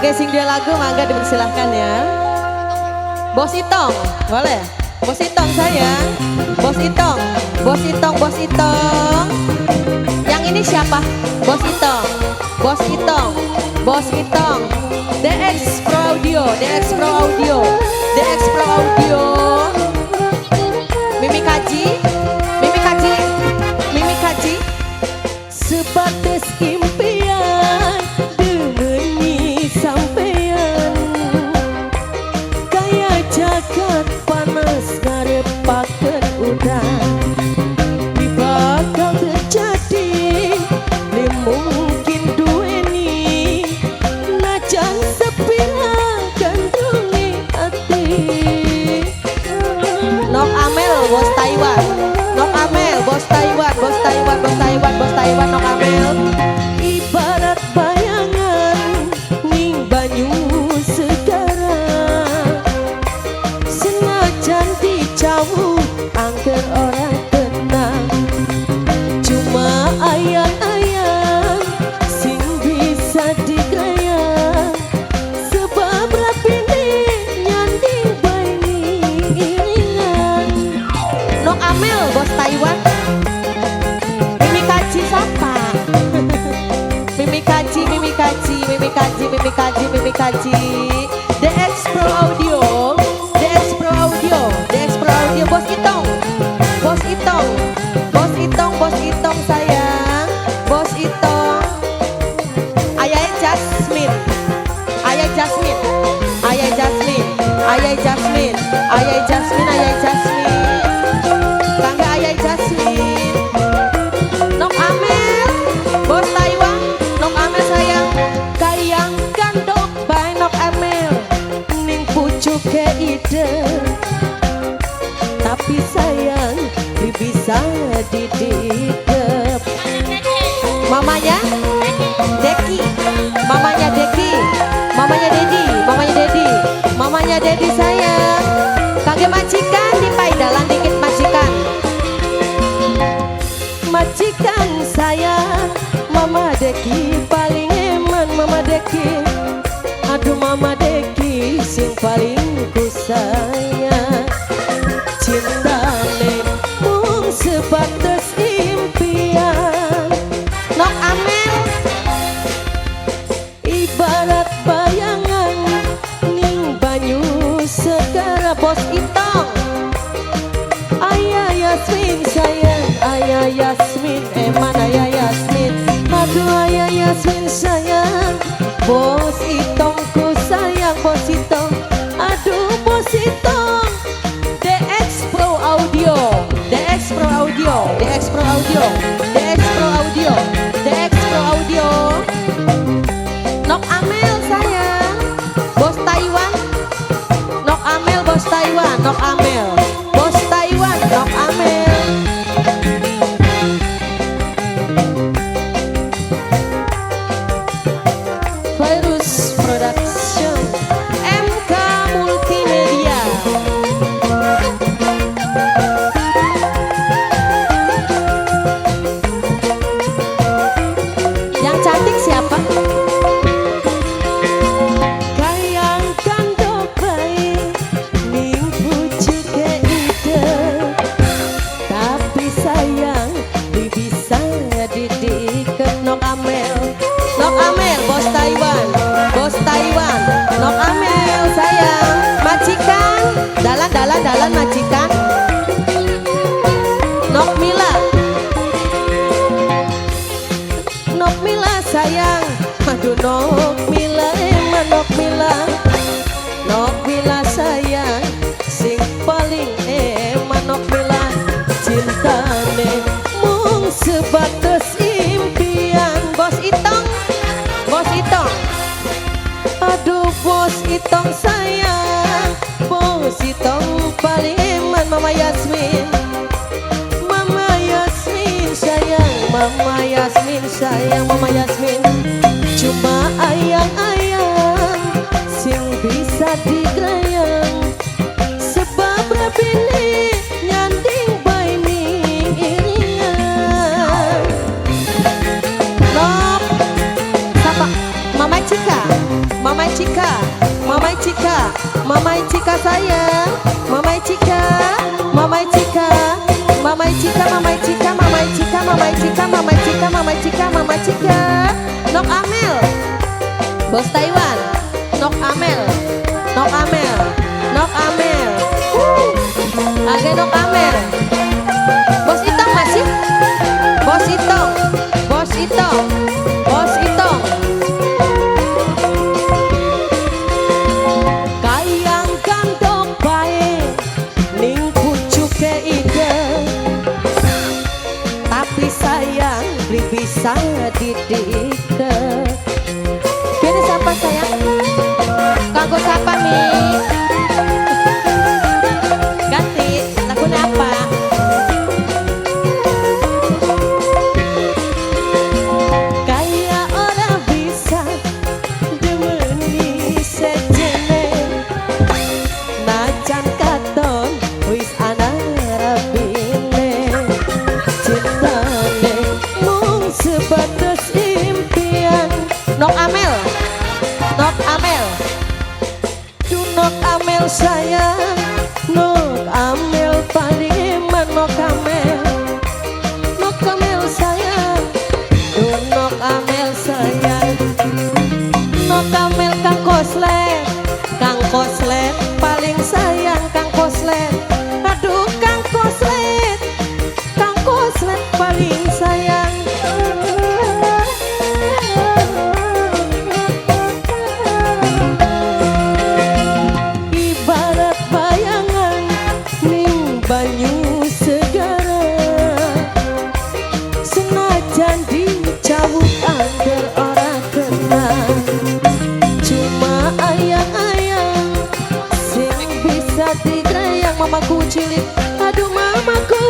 Kangge sing dua lagu mangga dipersilahkan ya. Bos Itong, boleh? Bos Itong sayang. Bos Itong, Bos Itong, Bos Itong. Yang ini siapa? Bos Itong, Bos Itong, Bos Itong. DX Pro Audio, DX Pro Audio, DX Pro Audio. Mimi Kaji, Mimi Kaji, Mimi Kaji. Sebatas impian demeni sampean, kaya jagat panas ngarepaken udan. Di bakal terjadi, li mungkin duweni, najan sepira gandrunge ati. Nok Amel, Bos Taiwan. Nok Amel, Bos Taiwan, Bos Taiwan, Bos Taiwan, Bos Taiwan, Nok Amel. Ibarat bayangan ning banyu segara, senajan dijauh angger ora tenang, cuma ayang-ayang sing bisa digrayang, sebab rapine nyanding bae ning iringan. Nok Amel, Bos Taiwan. Mimi Kaji siapa? Mimi Kaji, Mimi Kaji, Mimi Kaji, Mimi Kaji, Mimi Kaji. DX Pro Audio, DX Pro Audio, DX Pro Audio, Bos Itong, Bos Itong, Bos Itong, Bos Itong sayang, Bos Itong. Ayah Jasmine, Ayah Jasmine, Ayah Jasmine, Ayah Jasmine, Ayah Jasmine, Ayah Jasmine. Kangge Ayah Jasmine. Nok Amel, Bos Taiwan, Nok Amel sayang. Kayang gandok bae Nok Amel ning pucuke ide, tapi sayang beli bisa didikep. Mamanya Deki, mamanya Deki, mamanya Dedi, mamanya Dedi, mamanya Dedi sayang. Kangge majikan di dalan dikit majikan. Majikan sayang, Mama Deki paling eman. Mama Deki, aduh, Mama Deki sing paling ku sayang. Cintane mung sebatas impian. Nok Amel, Ibarat bayangan ning banyu segara. Bos Itong, Ayah Yasmin sayang, Ayah Yasmin eman, Ayah Yasmin, aduh, Ayah Yasmin sayang. Bos Itong ku sayang, Bos Itong, aduh, Bos Itong. DX Pro Audio, DX Pro Audio, DX Pro Audio, DX Pro Audio, DX Pro Audio. Nok Amel sayang, Bos Taiwan, Nok Amel Bos Taiwan, Nok Amel, Bos Taiwan, Nok Amel. Virus Production. MK Multimedia. Yang cantik siapa? Kayang kandok bae ning pucuke ide, tapi sayang di bisa didikep. Nok Amel, Nok Amel, Bos Taiwan, Bos Taiwan, Nok Amel sayang, majikan, dalan dalan dalan majikan, Nok Mila, Nok Mila sayang, aduh, Nok Mila eman, Nok Mila, Nok Mila sayang sing paling eman. Nok Mila, cintane mung sebatas impian. Bos Itong, Bos Itong, Aduh, Bos Itong sayang, Bos Itong paling eman. Mama Yasmin, Mama Yasmin sayang, Mama Yasmin sayang, Mama Yasmin. Cuma ayang-ayang sing bisa digrayang, sebab rapine nyanding bae ning iringan. Nok, siapa? Mama Cika, Mama Cika. Cika, Mama Cika, Mama Cika, Mama Cika, Mama Cika, Mama Cika, Mama Cika. Nok Amel, bos Taiwan. Nok Amel, Nok Amel, Nok Amel. Age Nok Amel. Bos Itong masih? Bos Itong, Bos Itong, Bos Itong. Kayang gandok bae ning pucuke ide, tapi sayang beli bisa didike. Kene siapa, sayang? Kanggo siapa, Mi? Ganti, lagunya apa? Kaya ora bisa demeni sejene, najan katon wis ana rabine, cintane mung sebatas impian. Nok Amel, Nok Amel. Duh, Nok Amel sayang, Nok Amel paling eman, Nok Amel, Nok Amel sayang. Duh, Nok Amel sayang, Nok Amel. Kang Koslet, Kang Koslet paling sayang, Kang Koslet. Aduh, Kang Koslet, Kang Koslet paling sayang. Ibarat bayangan ning banyu segara, senajan dicawuk angger ora kena, cuma ayang-ayang sing bisa digrayang. Mamaku cilik, aduh mamaku.